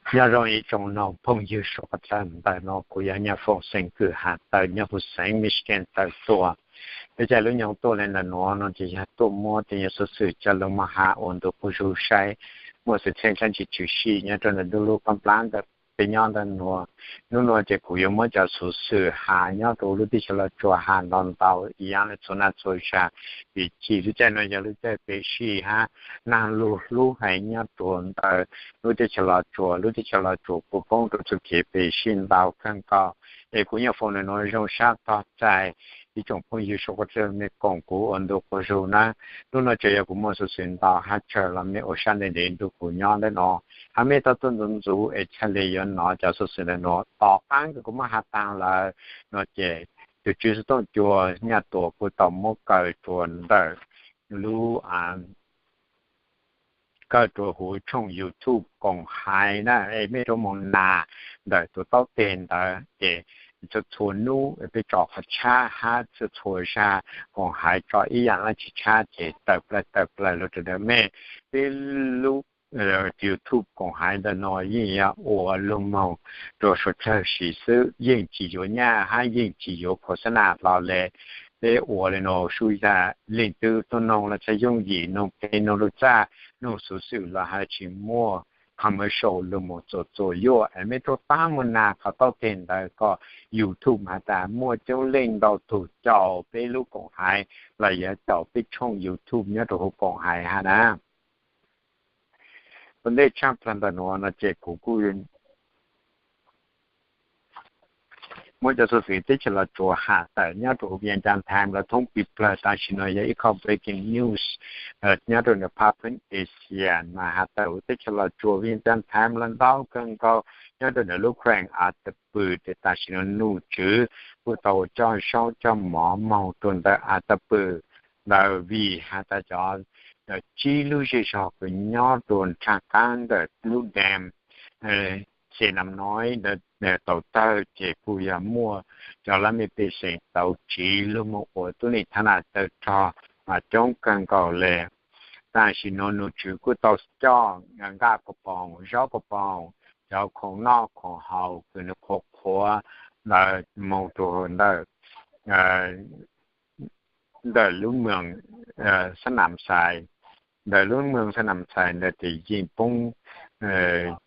Nyob zoo ib tsoom noog phooj ywg suav qhov txawj ntawm no, kuv yog Nyaj Foom xeem Kwm Has Taw nyob huv xeev Michigan tawm tuaj. Peb caij lub nyoog tuaj li ntawm nuav no ces yog tuaj muab tej nyuag xuv xwm coj lug moog has ua ntu quas zug saib muaj xwm txheej dlaab tsi tshwm sim nyob rua ntawm ntuj lub qoob plab ntawm peb nyob ntawm nuav. Nub nuav ces kuv yuav muab cov xuv xwm has nyob rua lub teb chaws Los Tsuas has ntau ntau ib yaam le txhua naj txhua zag, vim txij lub caij nuav yog lub caij peb sij hab naag lug hlub heev nyob rua ntawm lub teb chaws Los Tsuas. Lub teb chaws Los Tsuas kuj poob rua txuj kev peb sij ntau kawg nkaus, es kuv Nyaj Foom ntawm nuav zoo sab tog txais ib tsoom phooj ywg suav qhov txawj mej koom kuv ua ntu quas zug na. Nub nuav tsuas yog kuv muaj xuv xwm ntau hab tsawg los mej ua sab ntev ntev nrug kuv nyob ntawm no, hab mej tau tuaj ntxuv ntxuv es txhaj le yuav nov cov xuv xwm ntawm nuav. Tom qaab kws kuv muab has taag lawm no ces tus tswv xov tooj cua Nyaj Tuam kuj tau muab kaw rua ntawm lub kaw rua huv tshooj YouTube Koom Haiv na, es mej rua moog nas ntawm tus taub teg ntawd ces txhua txhua nub peb tso qhov tshab hab txhua txhua zag Koom Haiv tso ib yaam dlaab tsi tshab ces tawm plaws tawm plaws lug rua ntawm mej. Peb lub YouTube Koom Haiv ntawm no yeej yog ua lug moog rua suav dlawg siv xwb, yeej tsis yuav nyaj hab yeej tsis yuav khos xab nas hlo le. Peb ua le nuav sub yag leej twg tuaj noog los txhaj yooj yim, noog peg noog lug txaj, noog xuv xwm los hab tsis muaj commercial lug moog txuas txuas yuaj. Es mej rua paab muaj nas qhov taub teg ntawd kom YouTube has tas muaj coob leej ntau tug caum peb lub Koom Haiv los yog caum peb tshooj YouTube nyob rua huv Koom Haiv hab na. Ua ntej tshaj plawg ntawm nuav no ces kuv kuj muab cov xuv xwm teb chaws Los Tsuas has tawm nyob rua huv Vietnam Times los thoob pig plawg. Tam sim no yog ib qho breaking news nyob rua nws Papua Asia mas has tawm huv teb chaws Los Tsuas Vietnam Times los ntau kawg nkaus nyob rua nws lub kheej Atajpw. Ces tam sim no num tswv kuj tau coj zaub coj mov moog rua ntawm Atajpw ntawd vim has tas cov tsib lub zej zog kws nyob rua nraag qaab ntawm lub dam Xe Nam Noib ntawd tau tawg ces kuj yog muaj cov lab mej pej xeem tau tsiv lug moog ua tuab neeg thab nam tawg rog mas coob kawg nkaus le. Tam sim no num tswv kuj tau coj nqaj puas poom, zaub puas poom, cov khoom noj khoom haus kws nws qhuav qhuav ntawd moog rua ntawm ntawm lub moos Xab Nam Xais. Ntawm lub moos Xab Nam Xais ntawd ces yeej poob,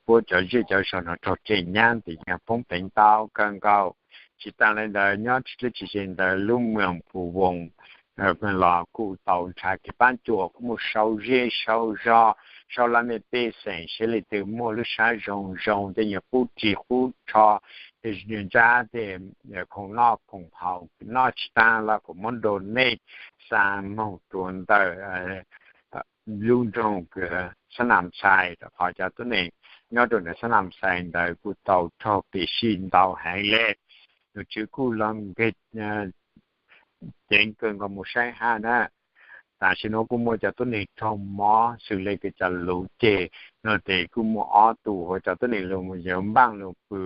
puab cov zej cov zog no raug tseem nyab tes yeej poob peev ntau kawg nkaus. Tsis taag le ntawd nyob tsis dleb tsis ze ntawd lub moos Phu Voos los kuj tau nrhav kev paab cuam, kuj muaj sau zej sau zog, sau lab mej pej xeem seb leej twg muaj lub sab zoo zoo tej nyuag qub rig qub rho, tej ntsab tej khoom noj khoom haus noj tsis taag los kuj muab donate xa moog rua ntawm lub nroog Xab Nam Xais, rau qhov cov tuab neeg nyob rua ntawm Xab Nam Xais ntawd kuj tau raug pes sij ntau heev le. Num tswv kuj los nkeeg ceev kawg nkaus mus saib hab na. Tam sim no kuj muaj cov tuab neeg raug mob xws le kws cov luv ceg no tes kuj muaj ob tug, hos cov tuab neeg lug yog npaaj lug pw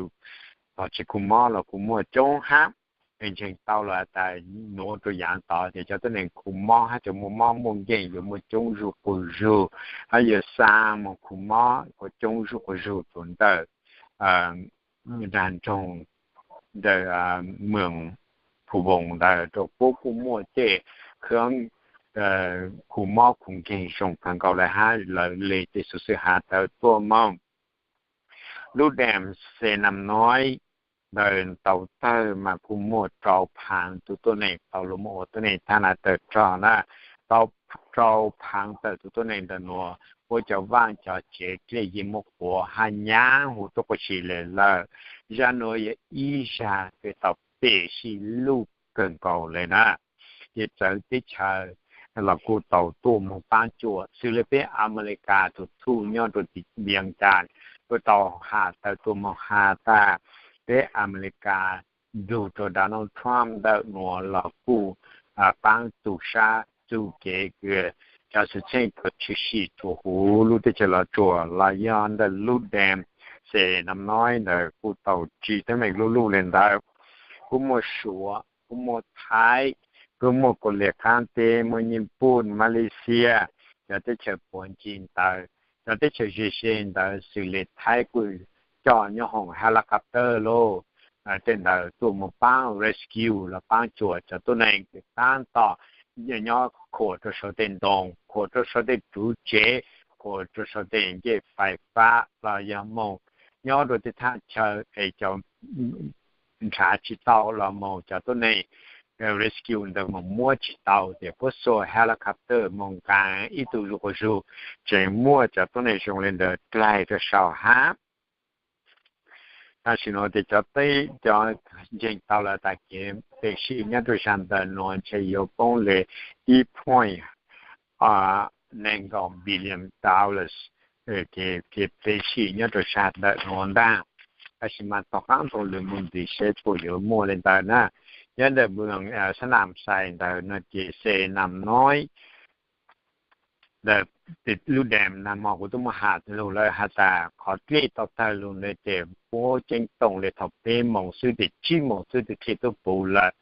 los tsis khu mob los kuj muaj coob hab. Ntseeg tau los tas nuav rua yaav tod ces cov tuab neeg khu mob hab cov muaj mob muaj nkeeg yuav muaj coob zuj quas zug, hab yuav xa moog khu mob kuj coob zuj quas zug rua ntawm nraag nroog ntawm moos Phu Voos ntawd rua puab kuj muaj tej khab khu mob khu nkeeg zoo kawg nkaus le hab lawv le tej xuv xwm has tawm tuaj moog. Lub dam Xe Nam Noib ntawd tau tawg mas kuj muaj rau phaav tug tuab neeg tau lug moog ua tuab neeg thab nam tawg rog na. Tau rau phaav tawm tug tuab neeg ntawm nuav, puab cov vaaj cov tsev dlej yeej muab quav hab nyaav huv tuab quas si le lawm. Zag nuav yog ib zag kws tau pem sij luj kawg nkaus le na. Ces txawv teb chaws los kuj tau tuaj moog paab cuam, xws le peb Amelikas tug thuj nyob rua tim Vias Cas kuj tau has tawm tuaj moog has tas peb Amelikas nrug rua Donald Trump ntawm nuav los kuj paab tug sab txuj kev kws cov xwm txheej kws tshwm sim rua huv lub teb chaws Los Tsuas los yog ntawm lub dam Xe Nam Noib ntawd kuj tau tsi teeb meem luj luj le ntawd. Kuj muaj Suav, kuj muaj Thaib, kuj muaj Kaus Lim Qaab Teb, muaj Nyij Pooj, Malaysia, cov teb chaws puag ncig ntawd. Cov teb chaws ze ze ntawd xws le Thaib kuj coj nyob hauv helicopter lauj, tej ntawd tuaj mus paab rescue los paab cuam cov tuab neeg tab tom nyob khuam rau saum tej ntoo, khuam rau saum tej ruv tsev, khuam rau saum tej ncej fais fab los yog moog nyob rau tej thaj chaw es cov nrhav tsis tau los moog cov tuab neeg rescue ntawd moog muab tsis tau ces puab xuas helicopter moog nqaa ib tug zuj quas zug, tseem muab cov tuab neeg zoo li ntawd dlaig rau saum hab. Tam sim nuav tes cov teb cov ntseeg tau lawm tas kev pes sij nyob rau zag ntawm nuav ntshe yuav poob le ib point neeg nkaum billion dollars kev pes sij nyob rau zag ntawm nuav ntaag. Tab sis mas tom qaab ntaug lug moog ntxiv seb puas yuav muaj le ntawd na. Nyob ntawm moos Xab Nam Xais ntawd no ces Xab Nam Noib ntawm lub dam nag hmo kuv tub muaj has lug lawm has tas qhov dlej tau tawg lug ntawd ces puab ceeb toom le thaum peb moos xwb tes tsib moos xwb tes dlej tub puv lawm.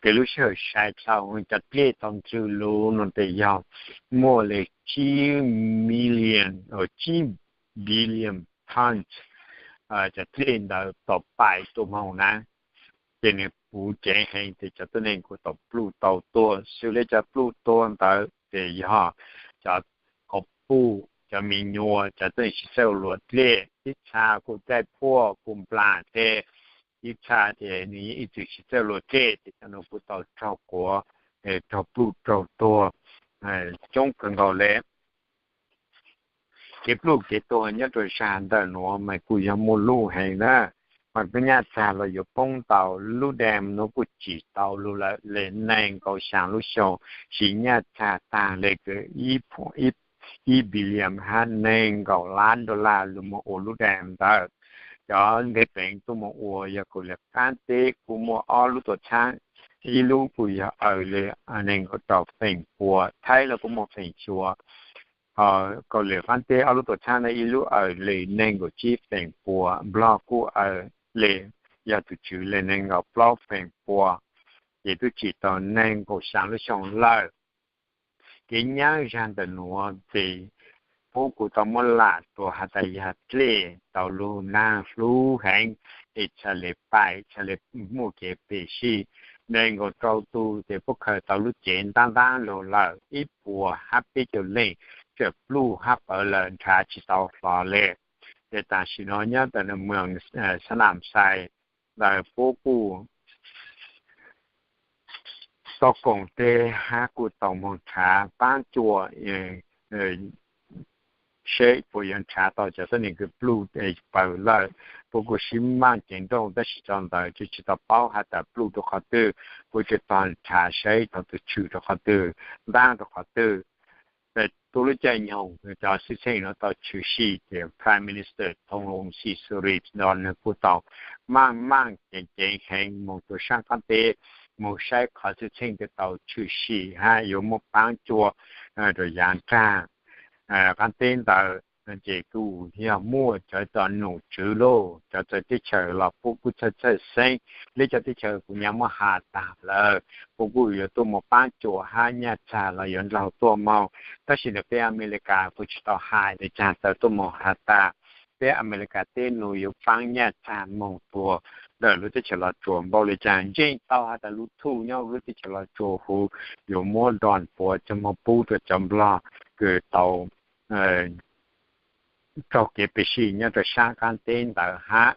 Ces lub sij hawm sai dhau cov dlej tau ntsw lug no tes yog muaj le tsib million, tsib billion tons cov dlej ntawd tau paim tuaj moog na. Ces nwg puv ceev heev tes cov tuab neeg kuj tau pluj tau tuag. Xws le cov pluj tuag ntawd tes yog cov qau puj, cov me nyuam, cov tuab neeg sib txawj ua luam dlej, ib txha kuj dlaij puaj kuj nplas teg, ib txha ces nwg ib txwm sib txawj luam dlej ces cov nuav kuj tau raug quav, raug pluj raug tuag coob kawg nkaus le. Kev pluj kev tuag nyob rau zag ntawm nuav mas kuj yog muaj lub heev na, mas kuj nyaj txag los yuav poob ntau. Lub dam nuav kuj tsim tau lug lawm le neeg nkaum xyaa lub xyoo, tsis nyaj txag taag le kws ib billion hab neeg nkaum lab dollar lug moog ua lub dam ntawd. Cov ntev pleev tuaj moog ua yog Kaus Lim qaab teb kuj muaj ob lub tuam txhaab, ib lub kuj yog aws le neeg nkaum rau feem pua, Thaib los kuj muaj feem xyuas. Kaus Lim qaab teb ob lub tuam txhaab na ib lub aws le neeg nkaum tsib feem pua, Nplog kuj aws le yog tug tswv le neeg nkaum plaub feem pua, ces twb tsim tau neeg nkaum xyaa lub xyoo lawm. Kev nyab zag ntawm nuav tes puab kuj tau muab lam rua has tas yog dlej tau lug naag hlub heev, es txhaj le paim txhaj le muaj kev pes sij. Neeg nkaum rau tug ces puab khaws tau lub cev ntaab ntaab lug lawm, ib puas hab peb caug leej txawm pluj hab pawv lawm nrhav tsis tau hlo le. Ces tam sim no nyob ntawm moos Xab Nam Xais ntawd puab kuj tau koom teg hab kuj tau moog nrhav paab cuam seb puas yuav nrhav tau cov tuab neeg kws pluj pawg lawm. Puab kuj sib maaj ceev nrooj tab sis cov ntawd tsis tau paub has tas pluj rua qhov twg, puab tsi tau nrhav seb tau tug tshwm rua qhov twg, ntaab rua qhov twg. Tub lub caij nyoog cov xwm txheej nuav tau tshwm sim ces Prime Minister Thongloun Sisouriv nwg kuj tau maaj maaj ceev ceev heev moog rua saab qaab teb, moog saib qhov xwm txheej twg tau tshwm sim hab yuav muab paab cuam rua yaav nraag qaab teb ntawd. Ces kuj yog muaj cov tog nom tswv lauj, cov txawj teb chaws los puab kuj txhawj txhawj xeeb, lub cov teb chaws kuv nyam muab has tas lawm puab kuj yuav tuaj moog paab cuam hab nyaj txag los yuav nrug tuaj moog. Tab sis ntawm peb Amelikas kuj tsis tau hais le caag txawm tuaj moog has tas peb Amelikas teb nuav yuav paab nyaj txag moog rua ntawm lub teb chaws Los Tsuas npaum le caag. Ntseeg tau has tas lub thuj nyob lub teb chaws Los Tsuas huv yuav muab doos puav coj moog pub rua cov Nplog kws tau raug kev pes sij nyob rua saab qaab teb ntawd hab.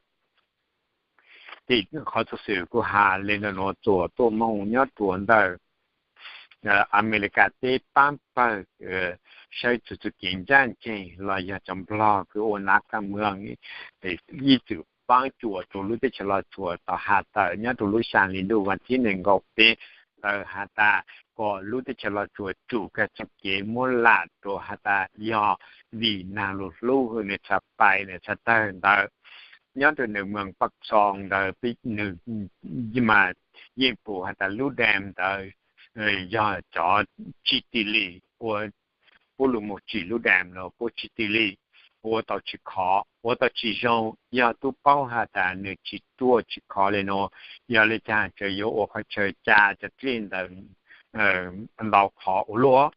Ces qhov txug xwm kuv has le ntawm nuav txuas tuaj moog nyob rua ntawm Amelikas teb paab pawg saib txug txuj kev ncaaj nceeg los yog cov Nplog kws ua nav kaaj moog ib txwm paab cuam rua lub teb chaws Los Tsuas tau has tawm nyob rua lub xyaa le ntuj vas thib neeg nkaum peb ntawd has tas kom lub teb chaws Los Tsuas tsum kag txuj kev muab lam rua has tas yog vim naag lug hlub nwg txhaj pais nwg txhaj tawg ntawd. Nyob rua ntawm moos Paj Xoos ntawd nwg mas yeej pum has tas lub dam ntawd yog cov tsi ti li ua puab lug moog tsim lub dam los puab tsi ti li, ua tau tsi khov, ua tau tsi zoo. Yog tub paub has tas nwg tsi ruaj tsi khov le nuav, yog le caag tseem yuav ua qhov chaw ca cov dlej ntawd ntau qhov ua luaj.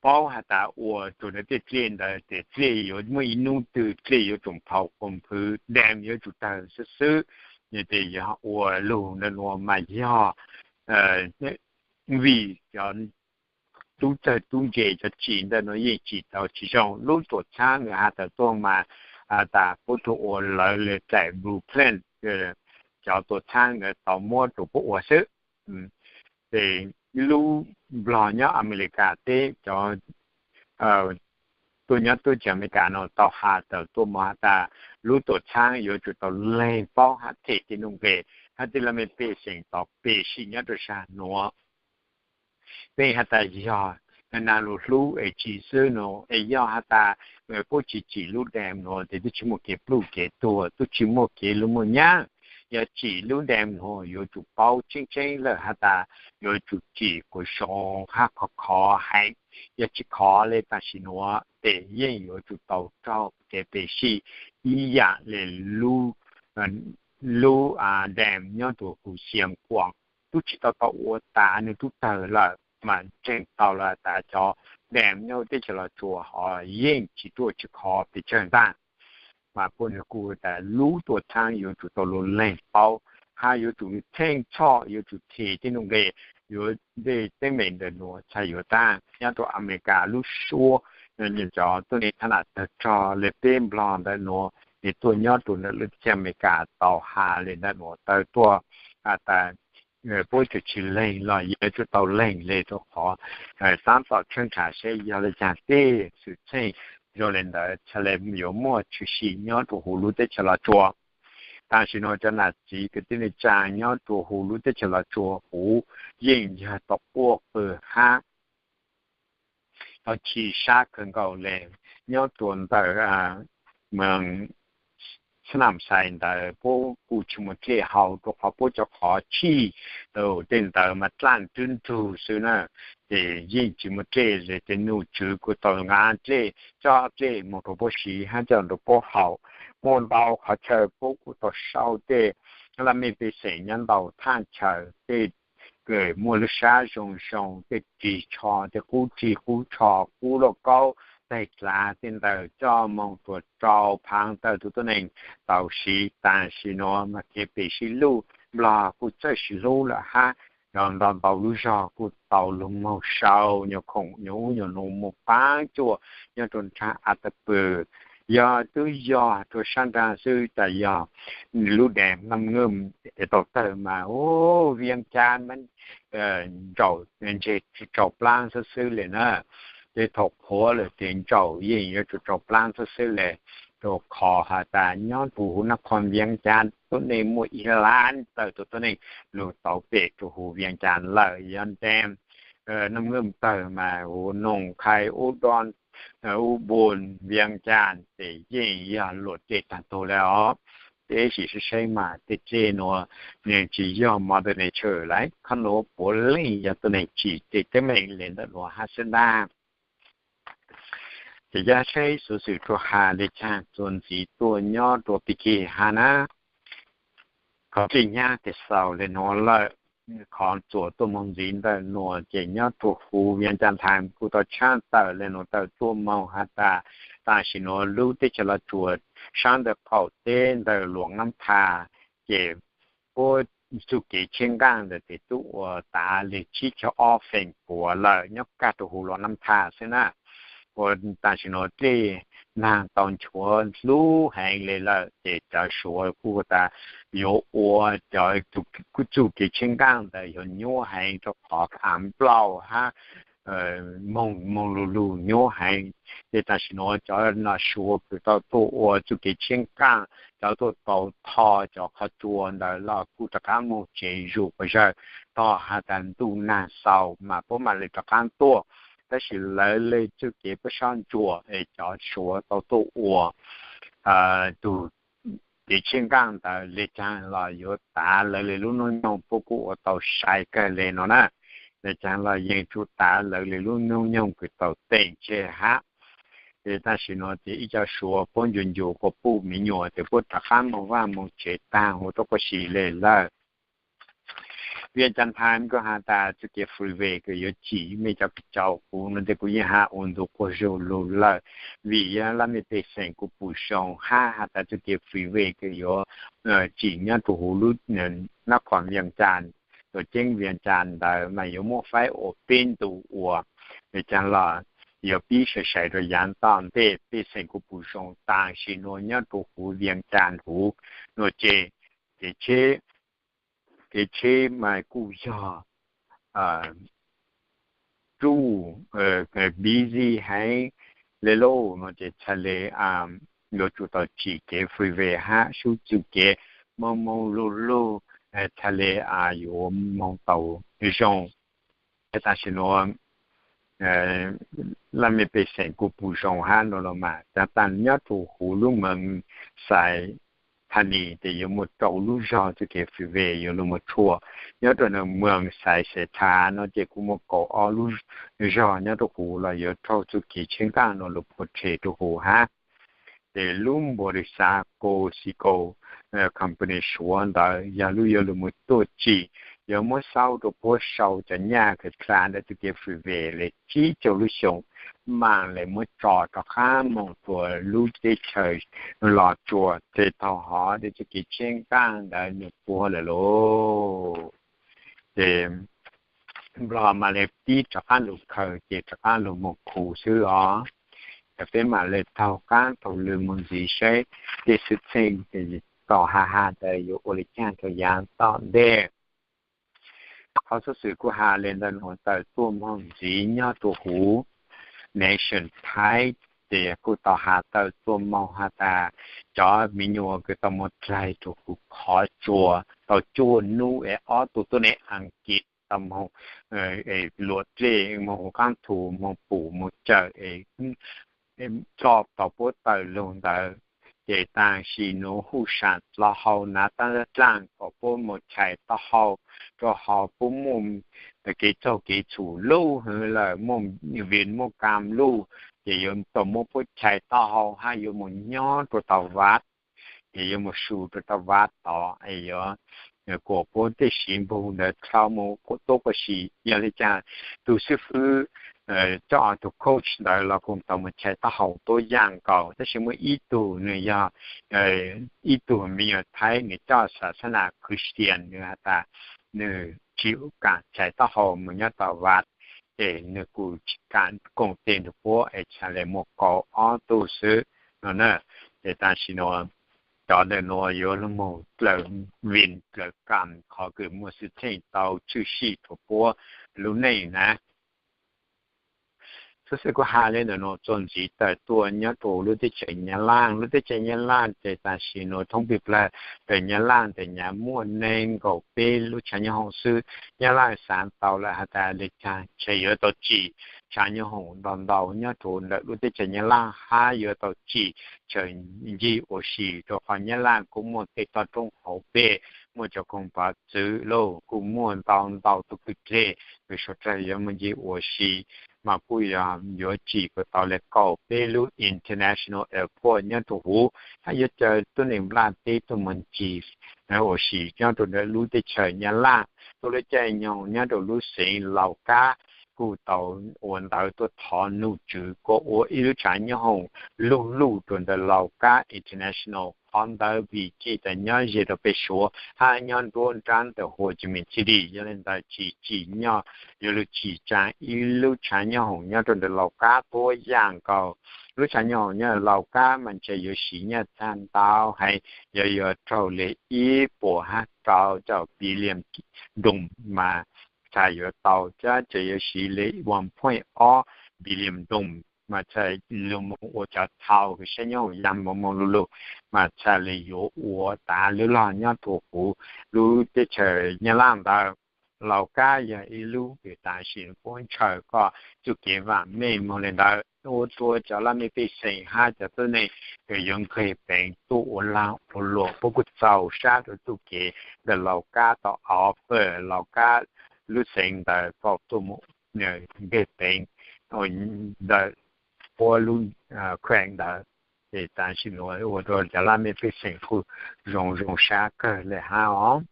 paub has tas ua rua tej dliaj ntawd tes dliaj yuav muaj ib nub twg dliaj yuav tsum phau qhov phwv, dam yuav tsum tawg xwb xwb. Yog tes yog ua lug ntawm nuav mas yog vim cov tub txawg tub ntse cov tsim ntawm nuav yeej tsim tau tsis zoo. Lub tuam txhaab nws has tawm tuaj mas tas puab tug ua lawv le daim blueprint, cov tuam txhaab ntawd tau muab rua puab ua xwb. Ces lub Nplog nyob Amelikas teb, cov tuaj nyob teb chaws Amelikas nuav tau has tawm tuaj mas has tas lub tuam txhaab yuav tsum tau leeg paub hab them tej nuj nqes hab tej laj mej pej xeem tau pej sim nyob rua sab nuav. Peb has tas yog nag lug hlub es tsim xwb nuav, es yog has tas puab tsis tsim lub dam nuav tes twb tsis muaj kev pluj kev tuag, twb tsis muaj kev lug muaj nyab. Yog tsim lub dam nuav yuav tsum paub tseeb tseeb lawm has tas yuav tsum tsim kuas zoo hab khov khov heev. Yog tsis khov le tam sim nuav tes yeej yuav tsum tau raug kev pes sij ib yam le lub dam nyob rua huv Xiav Kuam, tub tsis tau tau ua tas, nws tub tawg lawm mas tseem tau lawm tas cov dam nyob teb chaws Los Tsuas hov yeej tsis ruaj tsis khov pes tsawg ntag. Mas puab nws kuj tas lub tuam txhaab yuav tsum tau lug leeg paub hab yuav tsum theej txhoj, yuav tsum them tej nuj nqes, yuav tej teeb meem ntawm nuav txhaj yuav taag. Nyob rua Amelikas lub suab, cov tuab neeg thab nam tawg rog le peb Nplog ntawm nuav, nws tuaj nyob rua ntawm lub teb chaws Amelikas tau has le ntawm nuav tawg tuaj has tas puab tseem tsis leeg los yuav tsum tau leeg le rua qhov taab tom tshawb nrhav saib yog le caag tej xwm txheej zoo le ntawd txhaj le yuav muaj tshwm sim nyob rua huv lub teb chaws Los Tsuas. Tam sim nuav cov nam txiv kwv tij neej tsaa nyob rua huv lub teb chaws Los Tsuas huv yeej yog tau quaj qw hab tau chim sab kawg nkaus le. Nyob rua ntawm Xab Nam Xais ntawd puab kuj tsis muaj dlej haus rua qhov puab cov qhov chij tej ntawd mas dlaaj nrub nrug xwb na. Ces yeej tsis muaj dlej le, ces nom tswv kuj tau nqaa dlej, coj dlej moog rua puab siv hab coj rua puab haus. Muaj ntau qhov chaw puab kuj tau sau tej laj mej pej xeem nyob ntau thaj chaw, tej muaj lub sab zoo zoo, tej rig tsho, tej qub rig qub tsho, qub lauj kaub, taig dlav tej ntawd coj moog rua rau phaav tawm tus tuab neeg tau siv. Tam sim nuav mas kev pem sib luj Nplog kuj txawj sib hlub lawm hab, yog ntau ntau lub zog kuj tau lug moog sau nyuag khoom nyuag ub nyuag nuav moog paab cuaj nyob rua nraag a ta pw. Yog twb yog rua sab nraag xwb tas yog lub dam Nam Ngwm es tau tawg mas ub Vias Cas mas ntsaum ntseg tsau plaab xwb xwb le na. Ces thaum qhuav lawm ces ntsaum yeej yuav tsum tsau plaab xwb xwb le, rua qhov has tas nyob rua huv Nab Qhoos Vias Cas tuab neeg muaj ib lab tawm tus tuab neeg lug tau pem rua huv Vias Cas lawm. Yog dam Nam Ngwm tawg mas huv Noog Khai, Ub Doo, Ub Npoo, Vias Cas ces yeej yog luam dlej taag tug le os. Peb sim sib saib mas tej dlej nuav nws tsis yog mother nature lawm, qhov nuav puav leej yog tuab neeg tsim tej teeb meem le ntawm nuav hab xwb ntag. Ces yog saib xuv xwm rua has le caag txuas ntxiv tuaj nyob rua Pis Kis hab na. Qhov dlej nyab tes xaus le nuav lawm, qhov txuas tuaj moog ntxiv ntawm nuav ces nyob rua huv Vias Cas Thaas kuj tau tshaj tawm le nuav tawm tuaj moog has tas tam sim nuav lub teb chaws Los Tsuas saab ntawm qaum teb ntawm Luam Nab Thas, ces puab txuj kev tsheb nqaaj ntawd tes tub ua tav le tsib caug ob feem puav lawm nyob kag rua huv Luam Nab Thas xwb na. Ua tam sim nuav dlej naag tau nchuav hlub heev le lawm ces cov Suav kuj tas yuav ua cov txuj kev tsheb nqaaj ntawd yuav nyuab heev rua qhov av nplauj hab moog moog lug lug nyuab heev. Ces tam sim nuav cov nom Suav kws tau tuaj ua txuj kev tsheb nqaaj, cov tuaj tau tho cov qhov tsua ntawd los kuj rov qaab moog tsev zuj quas zawg, tog has tas ntuj nag xaus mas puab mam le rov qaab tuaj. Tab sis lawv le txuj kev puab sab ntsuam es cov Suav tau tuaj ua tug kev tsheb nqaaj ntawd le caag los yuav tav lawv le lub hnub nyoog puab kuj ua tau sai kawg le no na. Le caag los yeej tsum tav lawv le lub hnub nyoog kws tau teem tseg hab. Ces tam sim nuav ces ib co Suav puab ncu ncu quas puj me nyuam ces puab rov qaab moog vaj moog tsev taag huv rua quas si le lawm. Vias Cas Times kuj has tas txuj kev freeway kws yuav tsim mej cov kws caum kuv no tej kuv yeej has ua ntu quas zug lug lawm, vim yog laj mej pej xeem kuj pum zoo hab has tas txuj kev freeway kws yuav tsim nyob rua huv lub nab qhos Vias Cas, tuam ceeb Vias Cas ntawd mas yuav muab faib ua peb ntu ua. Vias Cas los yuav pib sai sai rua yav tom ntej, pej xeem kuj pum zoo taag sim nuav nyob rua huv Vias Cas huv nuav ces kev tsheb, kev tsheb mas kuj yog ruj busy heev le lauj no ces txhaj le yuav tsum tau tsim kev freeway hab sub txuj kev moog moog lug lug txhaj le yuav moog tau zoo. Tam sim nuav laj mej pej xeem kuj pum zoo hab no los mas caag taag nyob rua huv lub moos Xais Thas Nis tes yuav muaj rau lub zog txuj kev freeway yuav lug moog tshua. Nyob rua moos Xais Xes Thas no ces kuj muaj kaum ob lub zog nyob rua huv los yuav raug txuj kev tsheb nqaaj no lug puag rhe rua huv hab. Ces lub npau li xav ko xi ko company Suav ntawd yog lub yuav lug moog tuaj tsim, yuav muab xaub rua puab sau cov nyaj kws dlha ntawm txuj kev freeway le tsib caug lub xyoo, maam le muab tso rov qaab moog rua lub teb chaws Los Tsuas, tes thaus hov tej txuj kev tsheb nqaaj ntawd nwg puag lawm lauj. Ces Nplog maam le pib rov qaab lug khaws ces rov qaab lug moog khu xwb os. Ces peb maam le taug qaab taug lw moog ntxiv saib tej xwm txheej tau has has tas yuav ua le caag rua yav tom ntej. Qhov xov xwm kuj has le ntawm nuav tawm tuaj moog ntxiv nyob rua huv Nation Thaib, ces kuj tau has tawm tuaj moog has tas cov miv nyuas kws tau moog dlaig rua huv qhov tsua tau cuaj nub es ob tug tuab neeg Askiv tau moog luam dlej moog ua qaab thu moog pum moog cawm es coj tau puab tawm lug ntawd. Ces tam sim nuav huj sam dlov hau nav taab dlaaj kom puab moog chais taub hau, rua hov puab muaj kev txaug kev txhum lub hwv lawm, muaj Vin muaj Kam luj, ces yuav tau muab puab chais taub hau hab yuav moog nyob rua tau vav, ces yuav moog su rua tau vav tod es yuav kuas puab tej siv npug ntawd dlhau moog tuab quas si. Yog le caag tug xib fwb coj tug coach ntawd los kuj tau moog chais taub hau tuab yaam nkaus, tab sis muaj ib tug nwg yog ib tug miv nyuas Thaib, nwg coj xav xab nas Christian, nwg has tas nwg tsi kaam chais taub hau moog nyob tau vav, ces nwg kuj tsi kaam koom teg nrug puab es txhaj le muaj kaum ob tug xwb no na. Ces tam sim nuav cov ntawm nuav yuav lug moog dlaws Vin dlaws Kam qhov kws muaj xwm txheej tau tshwj sim rua puab lub neej na. Xov xwm kuj has le ntawm nuav txuas ntxiv tawm tuaj nyob rua lub teb chaws Nyab Laj. Lub teb chaws Nyab Laj ces tam sim nuav thoob plig plawg pem Nyab Laj tes nyam muaj neeg nkaum peb lub tshav nyob hoom xwb. Nyab Laj xaav tau lawm has tas le caag ntshe yuav tau tsim tshav nyob hoom ntau ntau nyob rua ntawm lub teb chaws Nyab Laj hab yuav tau tsim tshaw ncig ua si, rua qhov Nyab Laj kuj muaj tej toj roob hauv pes, muaj cov koog pav txwv lauj, kuj muaj ntau ntau tug kwj dlej kws suav dlawg yuav muaj ncig ua si, mas kuj yog yuav tsim kuj tau le kaum peb lub international airport nyob rua huv, hab yuav caw tuab neeg Nplaj teb tuaj moog ncig ua si nyob rua ntawm lub teb chaws Nyab Laj. Tuab lub caij nyoog nyob rua lub xeev Laus Kab kuj tau ua ntawv tuaj thov nom tswv kuas ua ib lub tshav nyob hoom lug luj rua ntawm Laus Kab International. Qhov ntawd vim tsi tas nyob ze rua peb Suav hab nyob nruab nrab ntawm Ho Chi Minh City, yog le ntawd tsim tsim nyog yuav lug tsim tsaa ib lub tshav nyob hoom nyob rua ntawm Laus Kab tuab yaam nkaus. Lub tshav nyob hoom nyob Laus Kab mas ntshe yuav siv nyaj txag ntau heev, yog yuav raug le ib puas hab rau caum billion doom mas txhaj yuav tau, tab sis yuav siv le one point ob billion doom mas txhaj lug moog ua cov thau kws saib nyob hoom yaam moog moog lug lug mas txhaj le yuav ua tav lub log nyob rua huv lub teb chaws Nyab Laj ntawd. Laus Kab yog ib lub kws tam sim puab ntshaw kom txuj kev vaam meej moog le ntawd, ua rua cov laj mej pej xeem hab cov tuab neeg kws yuav nqeg peev tuaj ua laag ua luam, puab kuj txaus sab rua txuj kev ntawm Laus Kab tau offer Laus Kab lub xeev ntawd kom tuaj moog nqeg peev ntawm puab lub kheem ntawd. Ces tam sim nuav ua rua cov laj mej pej xeem kuj zoo zoo sab kawg le hab os.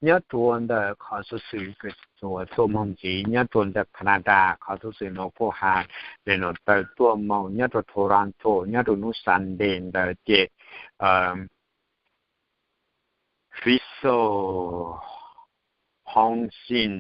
Nyob rua ntawm qhov xuv xwm kws tuaj moog ntxiv nyob rua ntawm Canada, qhov xuv xwm nuav kuj has le nuav tawm tuaj moog nyob rua Toronto nyob rua nub Sunday ntawd ces Fiso Hong Sin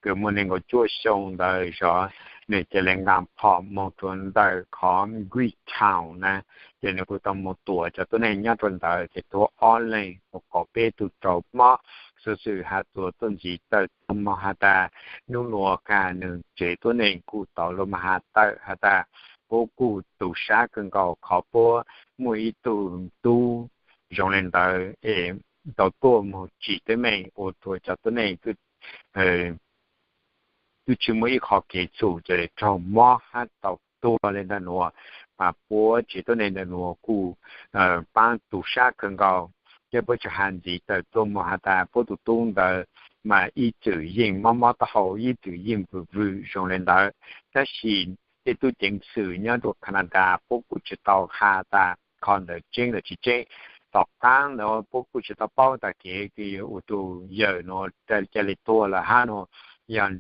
kws muaj neeg nkaum cuaj xyoo ntawd zov, nwg ca le nqaa phom moog rua ntawm qhov Greektown na, ces nwg kuj tau moog tuam cov tuab neeg nyob rua ntawd ces tuag ob leeg, kaum peb tug raug mob. Xuv xwm has tuaj ntxiv tawm tuaj moog has tas nub nuav kag nwg tsev tuab neeg kuj tau lug moog has tawm has tas puab kuj tu sab kawg nkaus qhov puab muaj ib tug tub zoo le ntawd es tau tuaj moog tsim teeb meem ua rua cov tuab neeg tub tsi muaj ib qho kev txhum ca le raug mob hab tau tuag le ntawm nuav, mas puab tsev tuab neeg ntawm nuav kuj paab tu sab kawg nkaus. Ces puab tsi has ntxiv tawm tuaj moog has tas puab tug tub ntawd mas ib txwm yeej mob mob taub hau, ib txwm yeej vwm vwm zoo le ntawd. Tab sis tej tub ceev xwm nyob rua Canada puab kuj tsi tau has tas qhov ntawd tseeb los tsi tseeb. Tom qaab ntawd puab kuj tsi tau paub tas kev kws ua tug yawm nuav ca le tuag lawm hab nuav yog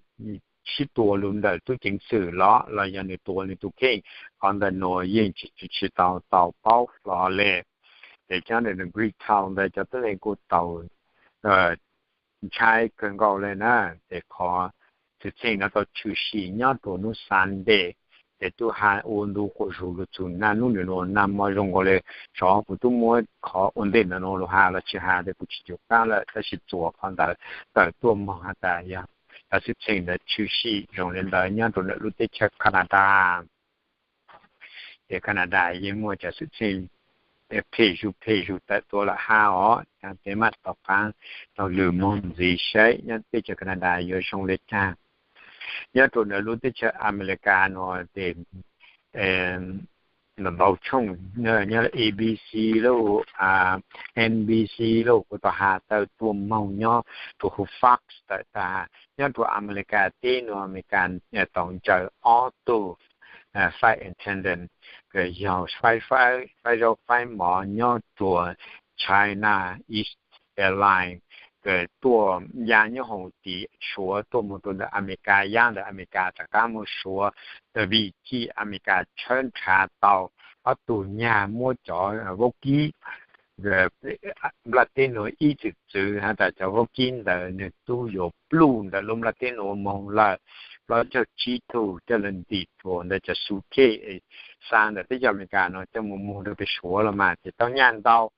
sib tua lug ntawm tub ceev xwm los los yog nwg tua nwg tug kheej, qhov ntawm nuav yeej tsi tau tau paub hlo le. Ces cov ntawm Greektown ntawd cov tuab neeg kuj tau ntshai kawg nkaus le na. Ces qhov xwm txheej nuav tau tshwm sim nyob rua nub Sunday, ces tub has ua ntu quas zug lug txug naj nub nwg nuav nag mo zoo nkaus le. Xyov kuv tub muab qhov ua ntej ntawm nuav lug has los tsi has tes kuv tsi cuam kaab lawm, tab sis txuas qhov ntawd tawm tuaj moog has tas yog cov xwm txheej ntawd tshwm sim zoo le ntawd nyob rua ntawm lub teb chaws Canada. Ces Canada yeej muaj cov xwm txheej phem zuj phem zug tawm tuaj lawm hab os, caag peb mam tom qaab taug lw moog ntxiv saib nyob teb chaws Canada yuav zoo le caag. Nyob rua ntawm lub teb chaws Amelikas nuav ces ntau tshooj nyob A B C lauj, N B C lauj kuj tau has tawm tuaj moog nyob rua huv Fox tawm tas nyob rua Amelikas teb nuav Amelikas tau ntsaws ob tug flight attendant kws yog faib zaub faib mov nyob rua China East Airline kws tuaj ya nyob hoov tim Suav tuaj moog rua ntawm Amelikas, ya ntawm Amelikas rov qaab moog Suav, vim tsi Amelikas tshawb nrhav tau ob tug nyag muab cov vaub kib nplaj teb nuav ib txwm txwv has tas cov vaub kib ntawd nwg tub yuav pluj ntawm lub nplaj teb nuav moog lawm. Plaub caug tsib tug coj lug ntim rua ntawm cov suitcase xa ntawm teb chaws Amelikas nuav coj moog moog rua peg Suav los mas ces tau nyaj ntau.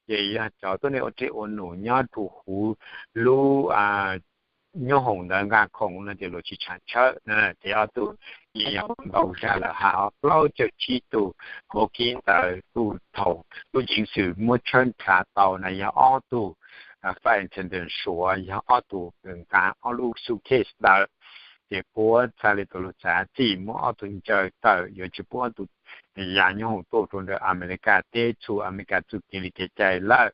Ces yog cov tuab neeg ua dlej ua num nyob rua huv lub nyob hoov ntawd nqaa khoom no ces luag tsi tshaav tshawb na. Ces ob tug yeej yog ntau zag lawm hab plaub caug tsib tug vaub kib ntawd kuj thaum tub ceev xwm muab tshawb nrhav tau na yog ob tug flight attendant Suav, yog ob tug kws nqaa ob lub suitcase ntawd. Ces puab txhaj le tau lug txav txim muab ob tug ncaws tawm yuav tsi pub ob tug ya nyob hoov tuaj rua ntawm Amelikas teb txhua Amelikas txuj kev li kev cai lawm.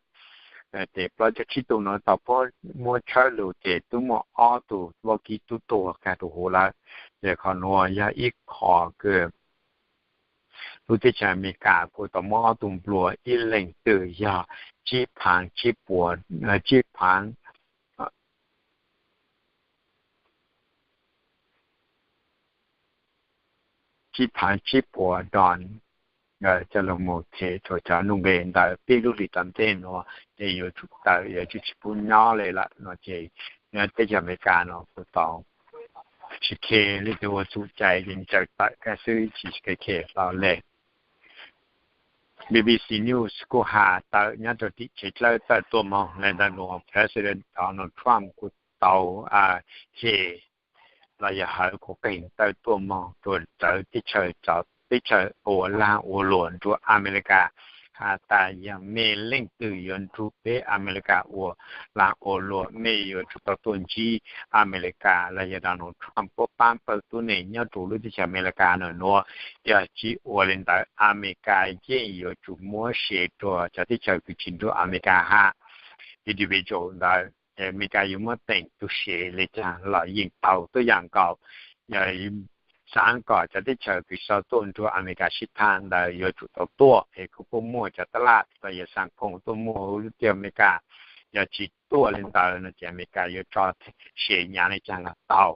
Ces plaub caug tsib tug nuav tau puab muab tshawb lug ces tub muaj ob tug vaub kib tub tuag kag rua huv lawm. Ces qhov nuav yog ib qho kws lub teb chaws Amelikas kuj tau muab ob tug nplua ib leeg twg yog tsib phaav tsib puas, tsib phaav tsib phaav tsib puas dollars coj lug moog them rua cov nuj nqes ntawd peb lub hlis tom ntej nuav ces yuav tsum tawm, yuav tsum tsi pub nyob le lawm no ces nyob teb chaws Amelikas nuav kuj tau tsi khe leej twg ua txhum cai ces ncaws tawm kag xwb tsi khe hlo le. B B C News kuj has tawm nyob rua tim tsev dlawb tawm tuaj moog le ntawm nuav President Donald Trump kuj tau hem los yog hawv kuv qeeg tawm tuaj moog rua rawv teb chaws, cov teb chaws ua laag ua luam nrug Amelikas has tas yog mej leej twg yuav nrug peb Amelikas ua laag ua luam mej yuav tsum tau tuaj ntsib Amelikas los yog Donald Trump puab paab pawg tub neeg nyob rua lub teb chaws Amelikas nuav. Yog tsi ua le ntawd Amelikas yeej yuav tsum muab se rua cov teb chaws kws tsi nrug Amelikas hab individual ntawd. Amelikas yuav muab teem tug se le caag los yeej tau tuab yaam nkaus. Yog xaav kom cov teb chaws kws sau tuaj nrug Amelikas sib tham ntawd yuav tsum tau tuaj es kuj puab muaj cov tab laj los yog xaa khoom tuaj muag huv lub teb Amelikas. Yog tsis tuaj li ntawd no ces Amelikas yuav tso se nyav li caag los tau.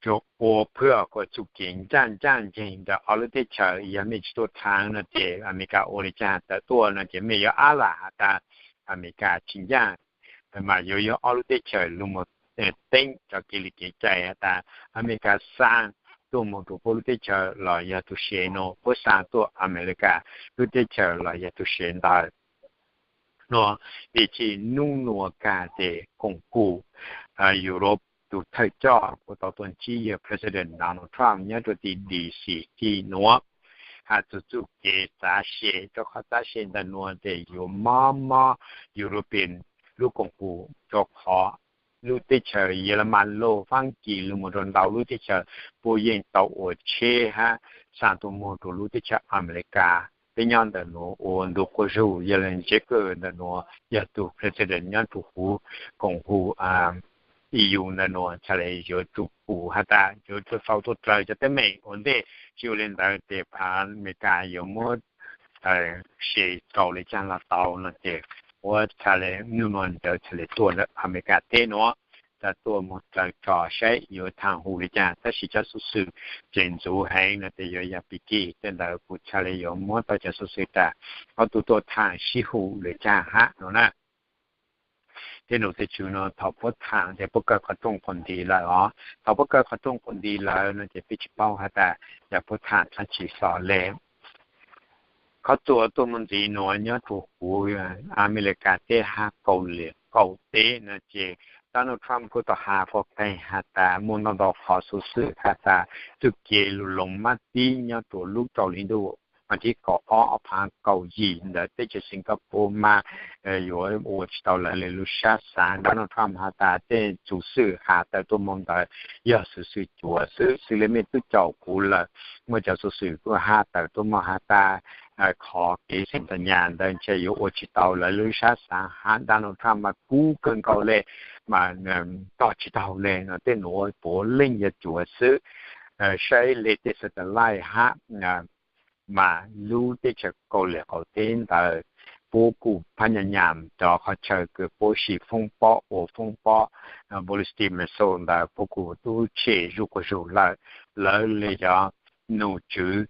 Tsuas ua phuaj kom txuj kev ncaaj ncaaj nceeg ntawm ob lub teb chaws, yog mej tsis tuaj thaav no ces Amelikas ua li caag tawm tuaj no ces mej yuav ab lam has tas Amelikas tsis ncaaj, mas yuav yog ob lub teb chaws lug moog teeb tso kev li kev cai has tas Amelikas xaa tuaj moog rua puab lub teb chaws los yog tug se nuav, puab xaa tuaj Amelikas lub teb chaws los yog tug se ntawd nuav. Vim tsi nub nuav kag tes koom kuv Europe tug thawj coj kuj tau tuaj ntsib yawg President Donald Trump nyob rua tim D C tij nuav, has txug txuj kev txav se, rua qhov txav se ntawm nuav tes yuav mob mob European lub koom kuv, rua qhov lub teb chaws Yelemas lug, Faab Kis lug moog rua ntau lub teb chaws puab yeej tau ua tsheb hab xaa tuaj moog rua lub teb chaws Amelikas. Peb nyob ntawm nuav ua ntu quas zug, yog le ntsev kawg ntawm nuav yog tug President nyob rua huv koom hu E U ntawm nuav txhad le yuav tsum kuv has tas yuav tsum tau tuaj dlaws cov teeb meem ua ntej, tsi ua le ntawd tes Amelikas yuav muab se rau li caag los tau no ces ua txhad le nub nuav ntawd txhad le tuaj ntawm Amelikas teb nuav, txhad tuaj moog dlaws tso saib yuav thaam hu li caag, tab sis cov xuv xwm tseem ntxuv heev no tes yuav yog Pig tej ntawd kuv txhad le yuav muab tau cov xuv xwm tas ob tug tuaj thaam sib hu li caag hab no na. Tej num tej tswv no thaum puab thaam tes puab kaw qhov rooj quas nti lawm os. Thaum puab kaw qhov rooj quas nti lawm no ces peb tsis paub has tas yog puab thaam dlaab tsi xwb le. Qhov txuas tuaj moog ntxiv nuav nyob rua huv Amelikas teb hab Kauslim Kaus teb no ces Donald Trump kuj tau has quas qeeg has tas muaj ntau ntau qhov xuv xwm has tas txuj kev lug loo mab tib nyob rua lub rau hli ntuj vas thib kaum ob ob phav kaum yim ntawd teb chaws Singapore mas yuav ua tsis tau lawv le lub sab xaav. Donald Trump has tas tej xuv xwm has tawm tuaj moog ntawd yog xuv xwm cuav xwb, xws le mej tub caum kuv lawm, muaj cov xuv xwm kuj has tawm tuaj moog has tas qhov kev xeeb tag nyam ntawd ntshe yuav ua tsis tau lawv lub sab xaav hab Donald Trump mas kub kawg nkaus le, mas tog tsis taug le no tej nuav puav leej yog cuav xwb. Saib le tej satellite hab mas lub teb chaws Kauslim Kaus teb ntawd puab kuj phab nyas nyas cov qhov chaw kws puab sim foob pob ua foob pob ballistic missile ntawd puab kuj tub tshem zuj quas zug lawm. Lawv le cov num tswv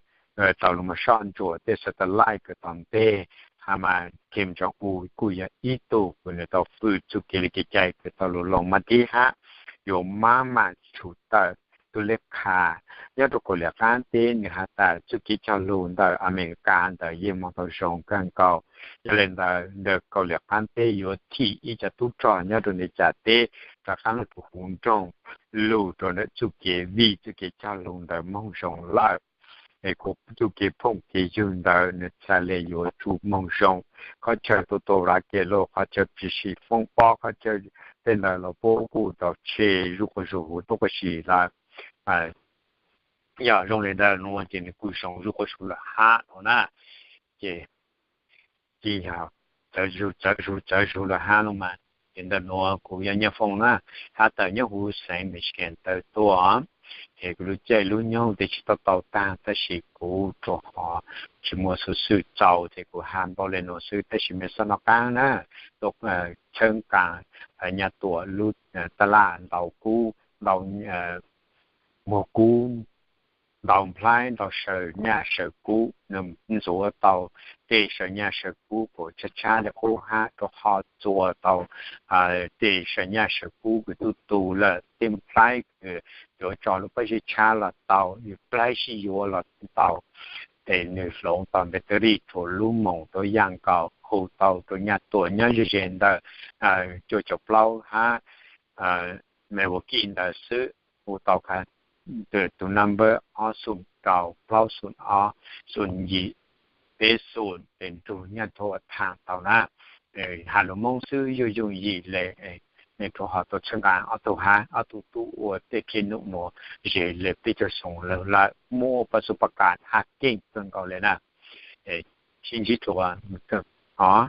tau lug moog soj ntsuam tej satellite kws tau nteg, hab mas Kim Jong Un kuj yog ib tug kws nwg tau fwm txuj kev li kev cai kws tau lug loo mab tib hab yuav mab mam tshum tawm. Tug le kha nyob rua Kauslim Qaab teb nwg has tas txuj kev cog lug ntawm Amelikas ntawd yeej moog tau zoo kawg nkaus. Yog le ntawd ntawm Kauslim Qaab teb yuav thim ib co tub rog nyob rua Amelikas teb rov qaab lug rua huv nroog, lug rua ntawm txuj kev vim txuj kev cog lug ntawd moog zoo lawm. Es kuv txuj kev phooj kev ywg ntawd nwg txhad le yuav tsum moog zoo. Qhov chaw tua tua vaj ke lug, qhov chaw pib sim foob pob, qhov chaw tej ntawd los puab kuj tau tshem zuj quas zug huv tuab quas si lawm. Yog zoo le ntawd nuav ces nwg kuj zoo zuj quas zug lawm hab no na. Ces txawv zug txawv zug txawv zug lawm hab no mas, ces ntawm nuav kuv yog Nyiaj Fooj na, hab tawm nyob huv xeev Michigan tawm tuaj. Ces kuv lub caij lub nyoog tes tsis tau tau taag tab sis kuv rua qhov tsis muaj xuv xwm txaus ces kuv has npaum le nuav xwb, tab sis mej xob nov qaab na, tub txhawb nqaa Nyaj Tuam lub taj laj ntau kub, ntau muag kub, ntau nplhaib, ntau saw nyaj saw kub, nwg ntxuav tau tej saw nyaj saw kub puas tshab tshab le qub hab rua qhov txuas tau tej saw nyaj saw kub kws tub tu lawm, tej nplhaib kws yuav tso lub pob zeb tshab los tau, nplhaib sib yuav los tau. Ces nwg hloov tau npe tw rij rua lub moos rua yaaj nkaus, hu tau rua Nyaj Tuam nyob ze ze ntawm cuaj caum plaub hab Milwaukee ntawd xwb, hu tau kag tus number ob xoom rau plaub xoom ob xoom yim peb xoom, ces nrug Nyaj Tuam thaam tau na. Has lus Moob xwb yooj yooj yim le, rua qhov tau txhawb nqaa ob tug hab, ob tug tub ua tej khej num nuav ze le peb caug xyoo lawm, muaj pab xub pab kas hab keej kawg nkaus le na. Sib ntsib dlua os.